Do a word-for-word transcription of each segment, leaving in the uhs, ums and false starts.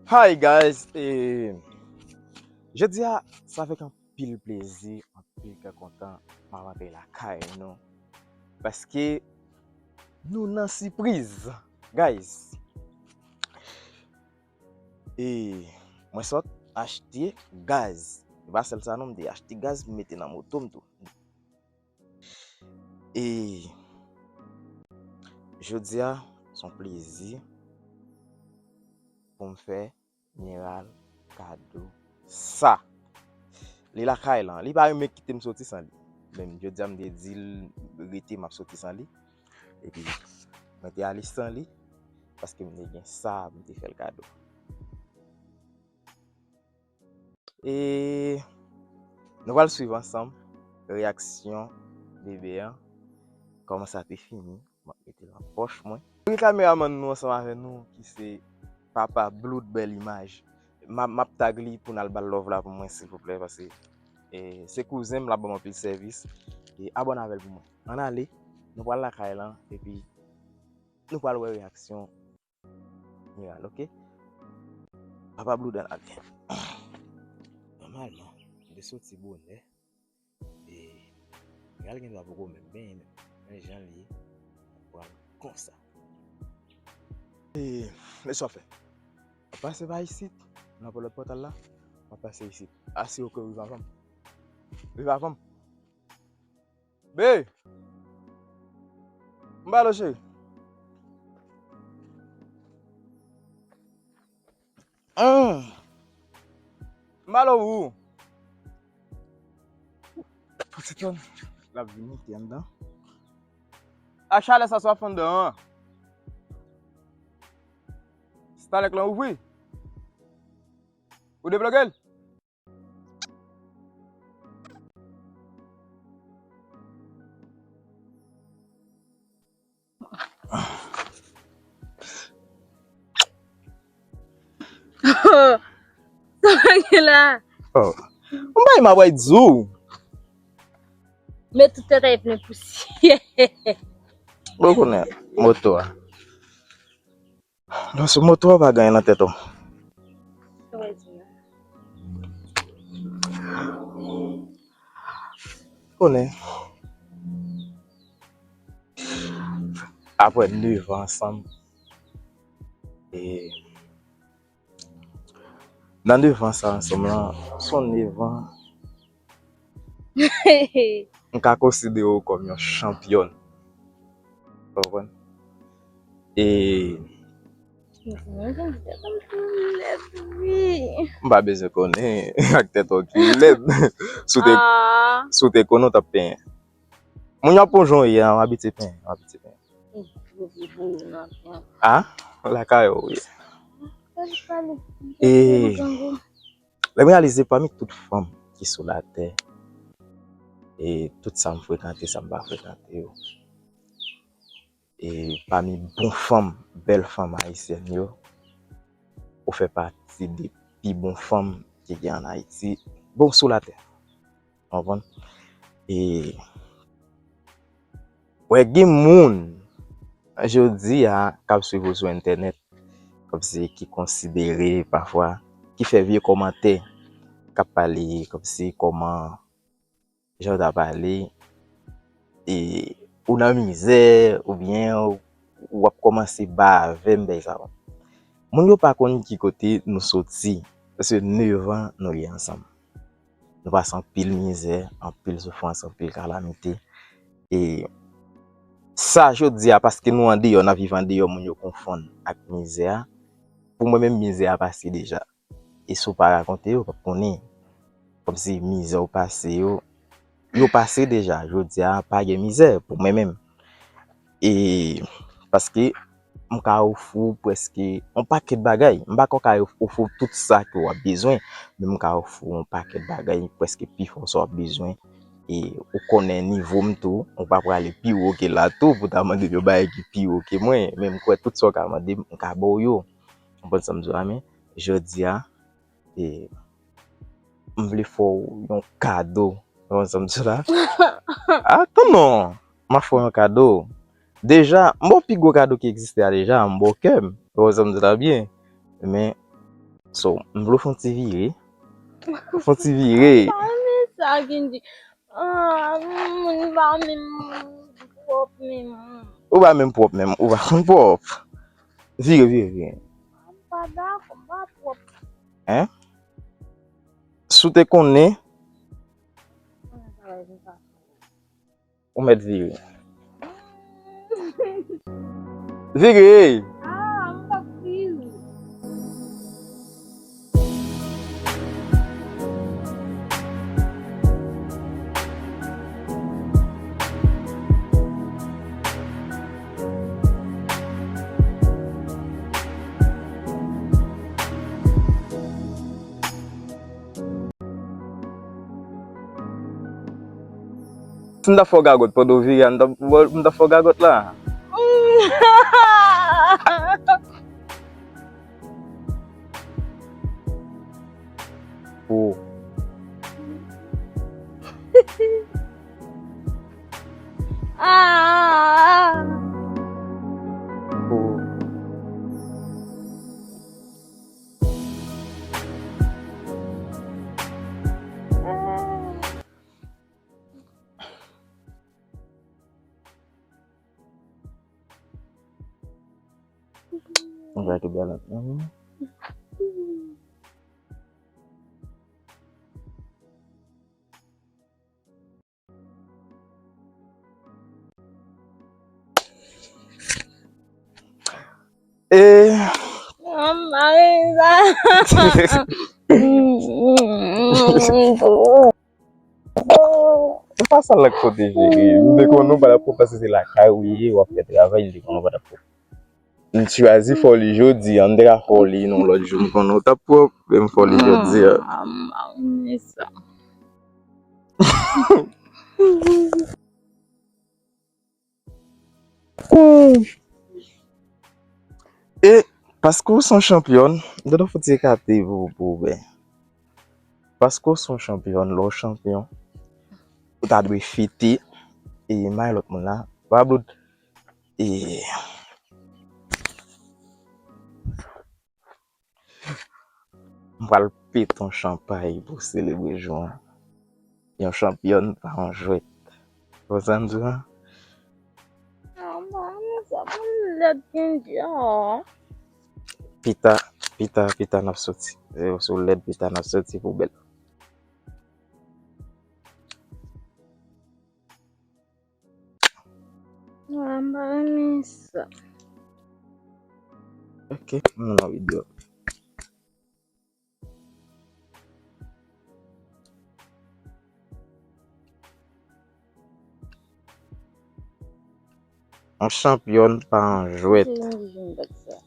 Hi guys, e jodi a se avèk anpil plezi, anpil kè kontan m ap antre lakay nou paske nou nan sipriz, guys. E mwen sot achte gaz. E pa sèl sa non, m te achte gaz, m mete nan moto m tou. E jodi a, se yon plezi pou m fè Miral kado sa. Li lakay lan. Li pa renmen kite m soti san li. Men jodi a, m te di l rete, m ap soti san li. Epi, mwen te ale san li, paske m te gen sa, m te fè l kado. E nou pral swiv ansanm reyaksyon bebe an, kòman sa te fini. M ap mete l nan pòch mwen. Gen kameramann nou ansanm avè nou ki se Papa Blood Bèl Imaj. M ap, m ap tag li pou n al ba l love la pou mwen, silvouplè, paske e, se kouzen m, l ap ban m anpil sèvis. E abòne avè l pou mwen. Ann ale, nou pral lakay lan, epi nou pral wè reyaksyon Miral, oke? Papa Blue dan la vyen. Nòmalman, m te soti bonè. E Miral gen dwa poko menm benyen menm. Men jan l ye, m ap pral konsa. E, men sa w fè? M ap pase pa isit, nan lòt pòtal la, m ap pase isit. Asire w ke w rive avan m. Rive avan m. Be! M ba l ou, cheri. Hum. M ba l ou. Pou ti tan. L ap vini, te anndan. A chalè sa sou ap fè anndan an. Stalèk lan ouvri. Ou debloke l? Sa pa gen la. Oh. M bay m ap bay di w. Men tout tèt a plen pousyè. Bon, konnen moto a. Non, sou moto a pa gen anyen nan tèt ou. Konnen. Apre nèf an ansanm. E nan nèf an sa ansanm lan, se yon nèf an m ka konsidere w kòm yon chanpyòn. Ou konprann? E m pa bezwen konnen ak tèt ou ki lèd. Si w te, si w te konnen, w t ap penyen. Moun yo ap pran jan w ye a, w abitye penyen, w abitye penyen. Ah, lakay ou ye. E lè m reyalize pami tout fanm ki sou latè, e tout sa m frekante, sa m pa frekante yo, e pami bon fanm, bèl fanm ayisyèn yo, ou fè pati de pi bon fanm ki gen ann Ayiti, bon, sou latè. Konprann? E wè, gen moun jodi a k ap swiv ou sou entènèt, kòmsi ki konsidere pafwa, ki fè vye kòmantè, k ap pale kòmsi kòman jan w ta pale, e ou nan mizè, oubyen w ap kòmanse ba avè m, bagay sa yo. Moun yo pa konn ki kote nou soti, paske nèf an nou ye ansanm. Nou pase anpil mizè, anpil soufrans, anpil kalamite. E sa jodi a, paske nou andeyò, n ap viv andeyò, moun yo konfonn ak mizè a. Pou mwen menm, mizè a pase deja. E si w pa rakonte yo, yo p ap konnen. Kòmsi mizè w pase yo, yo pase deja. Jodi a, pa gen mizè pou mwen menm. E paske m ka ofri w prèske yon pakèt bagay. M pa kwè w ka ofri w tout sa ke w ap bezwen, men m ka ofri w yon pakèt bagay, prèske pifò sa w ap bezwen. E ou konnen nivo m tou, ou pa prale pi wo ke la tou pou ta mande m yon bagay ki pi wo ke mwen. Men m kwè tout sa w ka mande m, m ka ba w yo. Ou konprann sa m di w la, men jodi a, e, m vle fè w yon kado. Ou konprann sa m di w la? Atann non, m ap fè w yon kado. Deja, m ba w pi gwo kado ki egziste a deja, m ba w kè m. Ou konprann sa m di w la byen? Men, So, m vle w fè yon ti vire. Fè yon ti vire. Pa renmen sa, Kendy. Ah, moun pa menm pwòp menm. Ou pa menm pwòp menm. Ou pa konn pwòp. Vire, vire, vire. M pa dakò, m pa pwòp. Hein? Si w te konnen, ou mèt vire. Vire! Ah, m p ap vire. Si m ta fè w gagòt pandan w vire a, m ta, m ta fè w gagòt la. Oh. Ah. Oh. Mwen va tou bèl ant nou. E. Mama, e sa. Se pa sa l k pote, cheri. M te konnen w pa t ap pwòp paske se lakay ou ye, w ap fè travay, m te konnen w pa t ap pwòp. M chwazi fè w li jodi a, m te ka fè w li yon lòt jou, m konnen w t ap pwòp, men m fè w li jodi a. Ah, m pa renmen sa. E paske w se yon chanpyòn, m ta fouti ekate pou, pou w byen. Paske w se yon chanpyòn, lè w chanpyon, ou ta dwe fete, e may lòt moun la, pa bloud, e M pral pete yon chanpay pou selebre jou an. Yon chanpyòn pa yon jwèt. Ou konprann sa m di w la? Ah, m pa renmen sa, moun lèd Kendy, oh. Pita, pita, pita n ap soti. Se sou lèd pita n ap soti pou bèl. Ah, m pa renmen sa. Ok, m nan videyo. Yon chanpyòn pa yon jwèt. Se yon jwèt sa.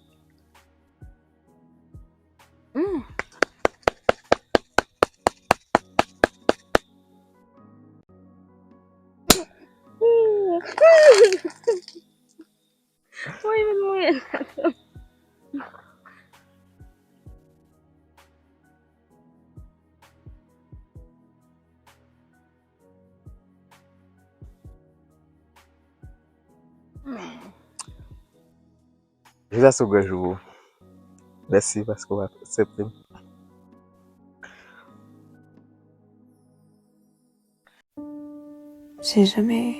Mm. Mwen, mwen, mwen. Jezi se yon gran jou pou ou. Mèsi paske w aksepte m. J'ai jamais,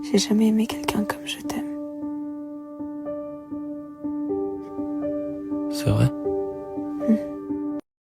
j'ai jamais aimé quelqu'un comme je t'aime. C'est vrai ? Hmm.